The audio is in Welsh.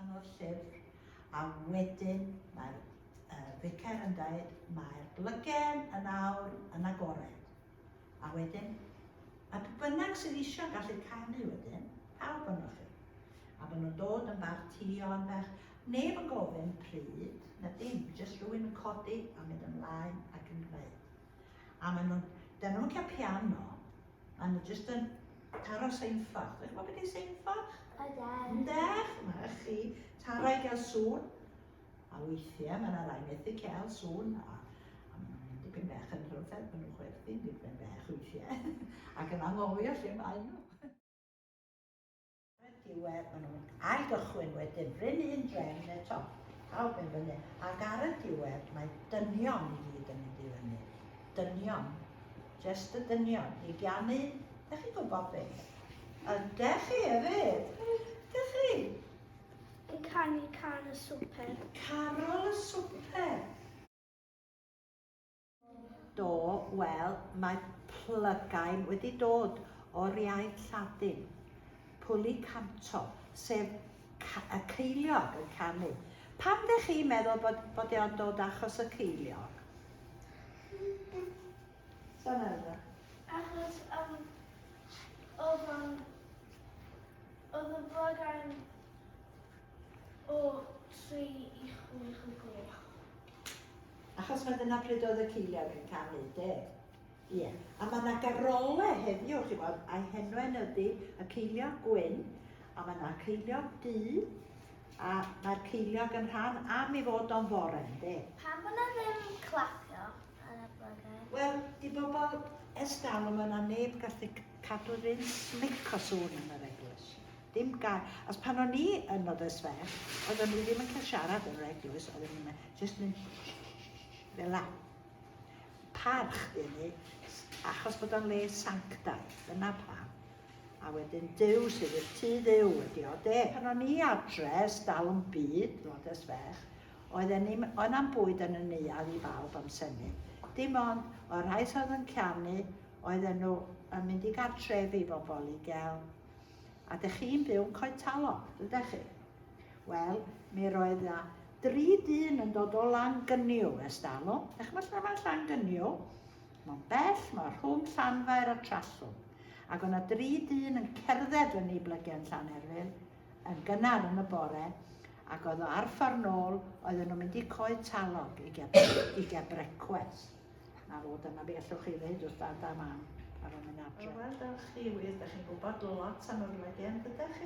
allan o'r llyfr, a wedyn mae'r uh, ficer yn dweud, mae'r blygen yn awr yn agored. A wedyn, a pwy bynnag sydd eisiau gallu canu wedyn, pawb yno chi. A maen nhw'n dod yn bartïon bach, neb yn gofyn pryd, na dim, jyst rhywun yn codi a mynd ymlaen ac yn gwneud. A maen nhw'n, dyn nhw'n cael piano, maen nhw jyst yn taro seinffach. Dych chi'n gwybod beth yw seinffach? Ydych. Yndech, mae chi taro i gael sŵn. A weithiau mae yna rai methu cael sŵn, a, a maen nhw'n mynd dipyn bach yn rhyfedd, maen nhw'n chwerthin dipyn bach weithiau, ac yn anghofio lle maen nhw. Ar y diwedd, maen nhw'n ailgychwyn wedyn, rhyn un drefn eto, pawb yn fyny, ac ar y diwedd mae dynion i gyd yn mynd i fyny. Dynion, just y dynion, i ganu, da chi'n gwybod beth? Ydych chi hefyd? Ydych chi? Yn canu cân y swper. Carol y swper. Do, wel, mae plygain wedi dod o'r iaith Lladin, pulli canto, sef y ceiliog yn canu. Pam dych chi'n meddwl bod, bod e'n dod achos y ceiliog? Sôn Elsa. Achos um, oedd o'n oedd y blygain o 3 i 6 o gloch. Achos mae dyna pryd oedd y ceiliog yn canu, de? Ie. A mae yna garolau heddiw, chi'n gwybod, a'i henwen ydy y ceiliog gwyn, a mae yna ceiliog du, a mae'r ceiliog yn rhan am ei fod o'n fore, ynddi? Pam bod 'na ddim clapio ar y blygain? Wel, di bobl ers talwm yna neb gallu cadw'r un smic o sŵn yn yr eglwys. Dim gair. Os pan o'n i yn Nodwedd Fech, oedden ni ddim yn cael siarad yn yr eglwys, oedden ni'n jyst mynd fel la. Parch di ni, achos bod o'n le sanctaidd, dyna pam. A wedyn Duw sydd i'r tŷ Dduw ydi o, de. Pan o'n i adre, ers dalwm byd, Nodwedd Fech, oedden ni, oedd na'm bwyd yn y neuadd i bawb am sennu. Dim ond, o'r rhai sydd yn canu, oedden nhw yn mynd i gartrefi bobl i gael A dych chi'n byw yn Coed Talog, dydych chi? Wel, mi roedd na dri dyn yn dod o Langyniw ers dalwm. Dych chi'n lle mae Llangyniw? Mae'n bell, mae rhwng Llanfair a Trallwng. Ac o'na dri dyn yn cerdded fyny Blygen Llanerfyl yn gynnar yn y bore, ac oedd o ar ffordd nôl, oedden nhw'n mynd i Coed Talog i gael, i gael brecwast. Na fo, dyna be allwch chi ddeud wrth dad a mam ar ôl mynd adre. Wel, dewch chi wir, da chi'n gwybod lot am y wledian, dydych chi?